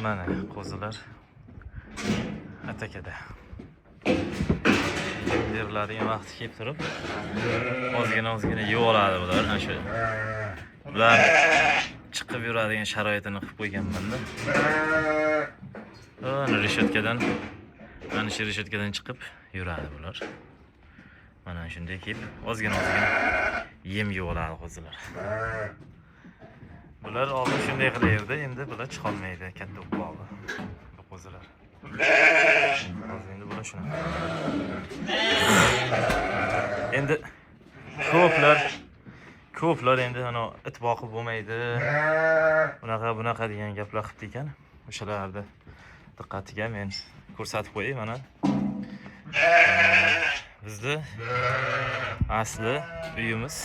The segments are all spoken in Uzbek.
Mana qo'zilar atakada. Yem beriladigan vaqti kelib turib, ozgina ozgina yeb oladi bular. Ana shu. Bular chiqib yuradigan sharoitini qilib qo'yganman-da. Ana reshetkadan, ana shu reshetkadan chiqib yuradi bular. Mana shunday kelib ozgina ozgina yem yeb oladi qo'zilar. Bular oldin shunday qilardi, endi bular chiqolmaydi, katta bo'lib qoldi bu qo'zilar. Hozir endi bular shunaqa. Endi ko'plar endi ana it boqib bo'lmaydi, bunaqa bunaqa degan gaplar qilibdi ekan. O'shalarni diqqatiga men ko'rsatib qo'yay mana. Bizni asli uyimiz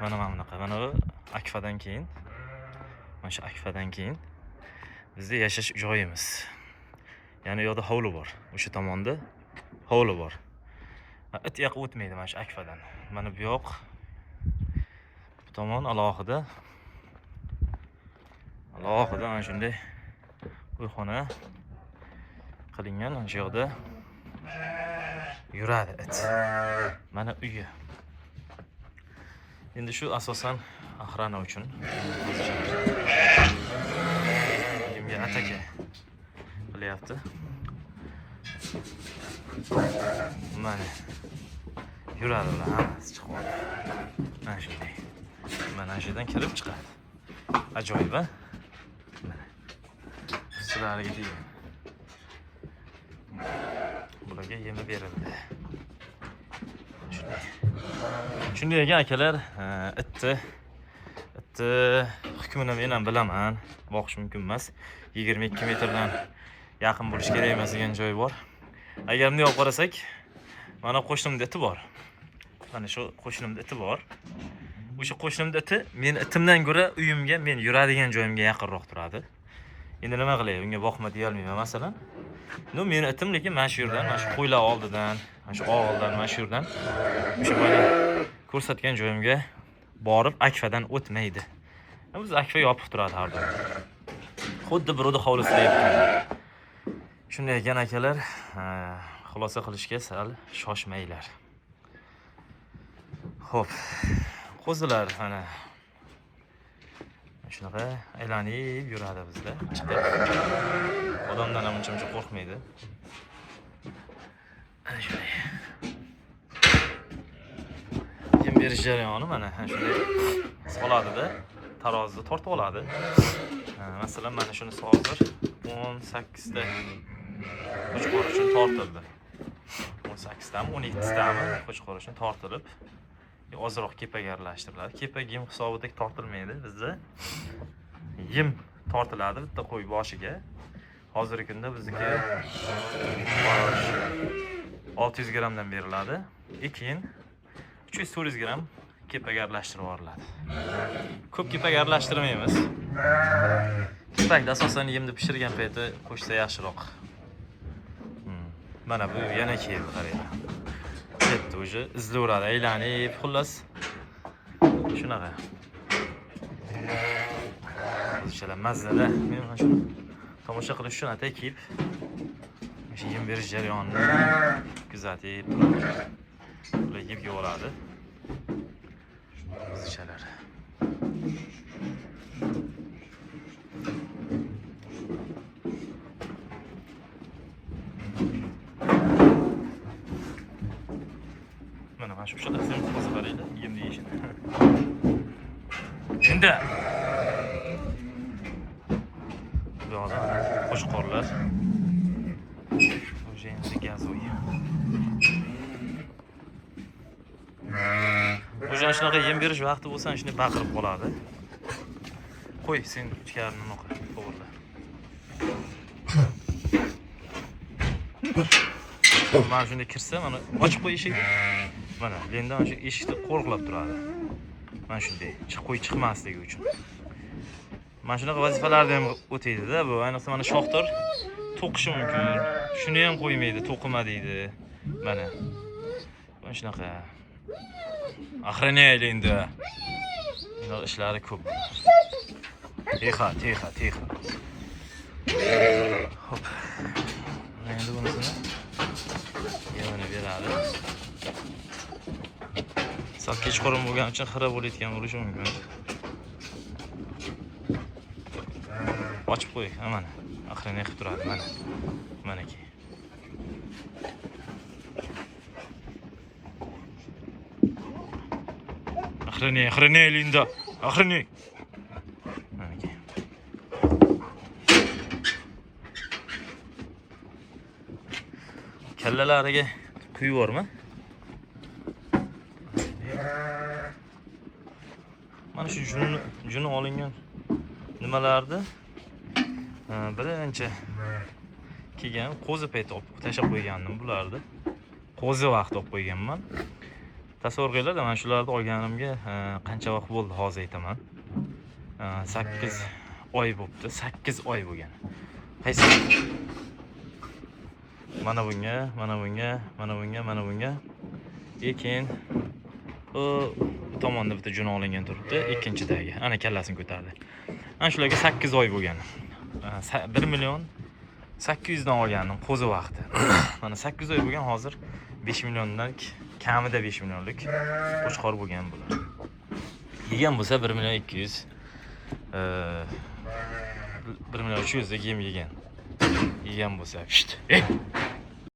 mana bunaqa. Mana bu akfadan keyin, mana shu akfadan keyin bizda yashash joyimiz. Ya'ni u yoqda hovli bor. O'sha tomonda hovli bor. It yoqqa o'tmaydi mana shu akfadan. Mana bu yoq, bu tomon alohida. Alohida mana shunday uyxona qilingan. Mana shu yoqda yuradi it. Mana uyi. Endi shu asosan охрана uchun. Kimga ataka qilyapti. Mana yuradi ular, hammasi chiqib oldi. Mana shunday. Mana shu yerdan kirib chiqadi. Ajoyib, a? Mana. Ustilariga tegan. Bularga yemi berildi. Shunday. Shunday ekan akalar, itni hukmini men ham bilaman. Boqish mumkin emas. 22 metrdan yaqin bo'lish kerak emas degan joy bor. Agar bunday olib qarasak, mana qo'shnimda iti bor. Mana shu qo'shnimda iti bor. O'sha qo'shnimda iti men itimdan ko'ra uyimga, men yuradigan joyimga yaqinroq turadi. Endi nima qilay, unga boqma deya olmayman masalan. No, meni itim lekin mana shu yerdan, mana shu qo'ylar oldidan, mana shu og'ildan, mana shu yerdan o'sha mana ko'rsatgan joyimga borib akfadan o'tmaydi. Biz akfa yopiq turadi har doim. Xuddi birovni hovlisida yurgan. Shunday ekan akalar, xulosa qilishga sal shoshmanglar. Xo'p, qo'zilar mana shunaqa aylanib yuradi bizda, chiqib. Odamdan ham uncha-muncha qo'rqmaydi. Ana shunday. Yem berish jarayoni mana shunday soladida, tarozida tortib oladi. Masalan, mana shunisi hozir 18 ta qo'chqor uchun tortildi. 18 tami, 17 tami qo'chqor uchun tortilib, ozroq kepaga aralashtiriladi. Kepak yem hisobida tortilmaydi bizda. Yem tortiladi bitta qo'y boshiga. Hozirgi kunda bizniki 600 grammdan beriladi. Keyin 300-400 gramm kepaga aralashtirib yuboriladi. Ko'p kepak aralashtirmaymiz. Kepakni asosan yemni pishirgan payti qo'shsa yaxshiroq. Mana bu yana keldi, qaranglar. Ketdi уже, izlayveradi, aylanib, xullas shunaqa. O'zichalar mazzada. Men mana shuni tomosha qilish uchun atay kelib o'sha yem berish jarayonini kuzatib turaman. Ular yeb oladi. O'zichalar. Mana shu o'sha semiz qo'zi qaranglar, yemni yeyishini. Endi bu yoqda mana qo'chqorlar. O'sha endi gazoy. O'sha shunaqa yem berish vaqti bo'lsa, shunday baqirib qoladi. Qo'y, sen ichkarini nima qil, to'g'rila. Mana shunday kirsa, mana ochib qo'y eshikni. Mana endi mana shu eshikni qo'riqlab turadi. Mana shunday chiqib qo'y chiqmasligi uchun. Mana shunaqa vazifalarni ham o'taydi-da bu. Ayniqsa mana shoxtor to'qishi mumkin. Shuni ham qo'ymaydi, to'qima deydi. Mana. Mana shunaqa. Охраняйли endi. Bunaqa ishlari ko'p. Тихо, тихо, тихо. Xo'p. Endi bunisini yemini beradi. Sal kechqurun bo'lgani uchun xira bo'layotgan bo'lishi mumkin. Ochib qo'y, ha mana. Охранять qilib turadi, mana. Manaki. Охраняй, охраняй, Линда. Охраняй. Manaki. Kallalariga quyib yuborma. Mana shu juni olingan nimalarni birinchi kelgan qo'zi payti olib tashlab qo'ygandim bularni. Qo'zi vaqti olib qo'yganman. Tasavvur qilinglar, mana shularni olganimga qancha vaqt bo'ldi hozir aytaman. 8 oy bo'pti, 8 oy bo'lgan. Qaysi? Mana bunga, mana bunga, mana bunga, mana bunga. Keyin u tomonda bitta juni olingan turibdi, ikkinchidagi. Ana kallasini ko'tardi. Ana shularga 8 oy bo'lgan. 1 million 800 dan olgandim qo'zi vaqti. Mana 8 oy bo'lgan, hozir 5 milliondan kamida 5 millionlik qo'chqor bo'lgan bular. Yegan bo'lsa 1 million 200, 1 million 300 deb yem yegan. Yegan bo'lsa, pişt. Ey!